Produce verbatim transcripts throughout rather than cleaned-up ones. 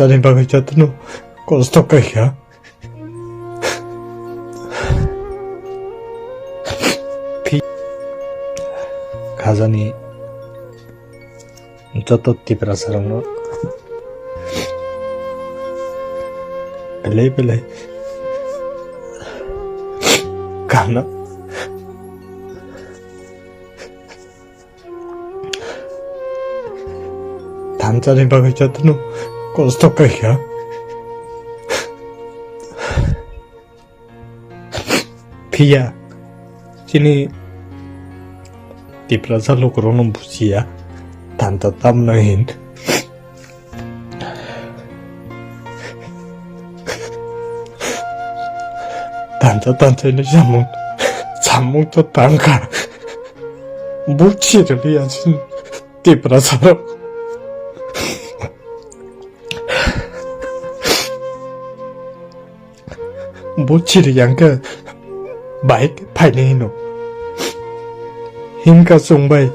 Tani bagwi jotono kosto khaikha. Phi-, khajani joto Tiprasarokno belai belai kaham. Thansa ni bagwi jotono kosto khaikha. Phiya chini Tiprasa lukurokno bujiya thansa tamno hin. Thansa thansa ni samung samung to tangkha. Buchi rili asin Tiprasarok. Bo chiri yang khe bike phainai hino. Himkha chwng bai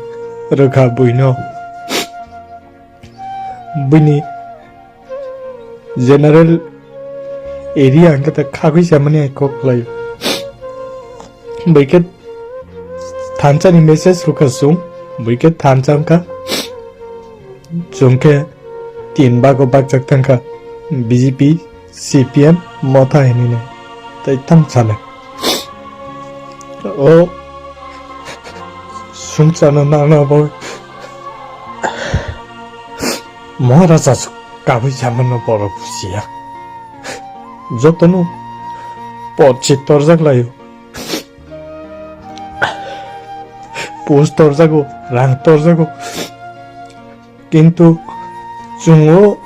rwkha buino. Buini general area hwnkhe ta khagwi chamani hai kok khlai. Buikhe thansa ni message rwkha chwng, buikhe thansa wngkha. Chwng khe tin bago bakjak thangkha, B J P, C P M, Motha hinwi nai. Tai tang sana. O sumsano nangna bo Maharaja kabui chamano borok bujiya. Jotono pochi torjak laio. Post torjago, rang torjago. Kintu chwng o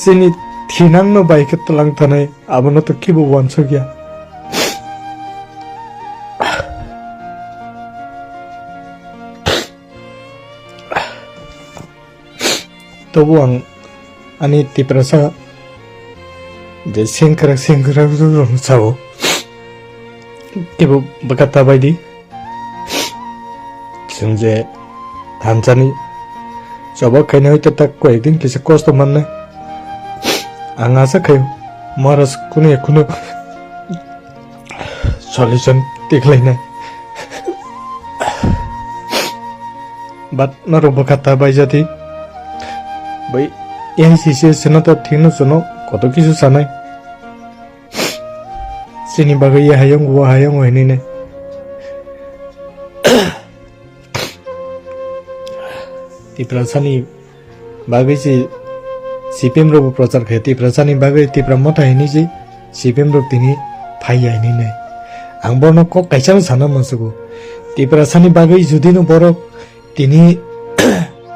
chini thinangno bai khe twlang tanai, abono to kibo uansukya. Tobo ang ani Tiprasa je sengkrak sengkrak rok sao. Kebo bwkha ta bai di. Chwng je thansani choba khaina hoi ta tak koi din kisa kosto manna. Ang asa khayo Maharaj kunu ya kunu solution tikhlainai. But norok bwkha ta bai jati. Bai A I C C S no to thikno chuno koto kisu sanai. Chini bagwi ye hayung wo hayung wo hinine. Tiprasani bagwi si C P M rok bo prochar khe, Tiprasani bagwi Tipra Motha hinwi si C P M rok tini phaiya hinwi nai. Ang borno kok kaisa no sana musugo. Tiprasani bagwi judi no borok tini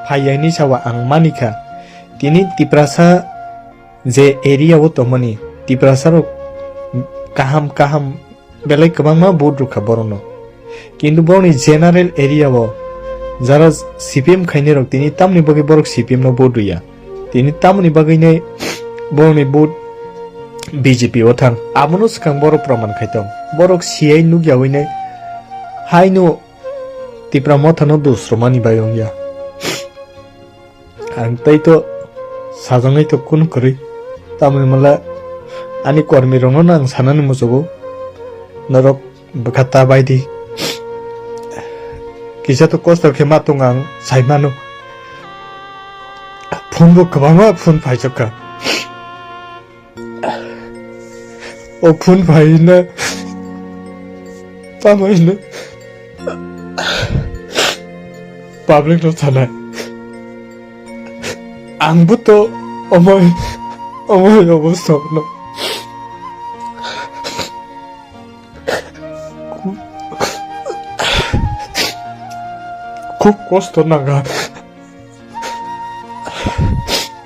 phaiya hinwi sawa ang manikha. Tini Tiprasa je area o tongmani Tiprasa rok kaham kaham belai kwbangma vote rwkha borokno. Kintu borokni general area o jara C P M khainai rok tini tamni bagwi borok C P M no vote rwya. Tini tamoni bagwi nai borokni vote B J P o thang. Abono swkang borok proman khai tong. Borok siyai nukya wi nai haino Tipra Motha no dusromani bai wngya. Ang tei to sajagwi to kunu kwrwi. Tamoni mala ani kormi rokno no ang sanani muchugo. Norok bwkha ta bai di. Kisa to kosto khe ma tong ang sai mano. Phone bo kwbangma phone phaijak kha. O phone phaina tamo hino public no thanai. Ang bo to omoi omoi obostha no. Khub kosto nanga.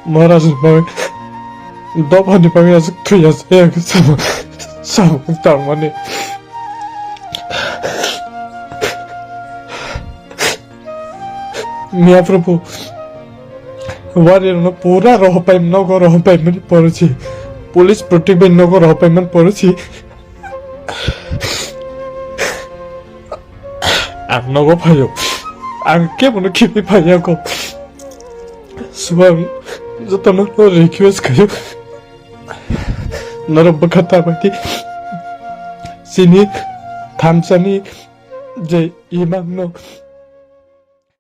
Maharaj ni bagwi, dopha ni bagwi aswk thwi ya, ya, samung, samung tangmani. Miya Prabhu, wari rokno pura rohopai, nogo rohopai mani porosi, police protect bai nogo rohopai mani porosi. Ang nogo phaio. Ang kebono khibi phaiya kho. Subang Jotono request khayo, norok bwkha ta bai di. Chini thamsani je imangno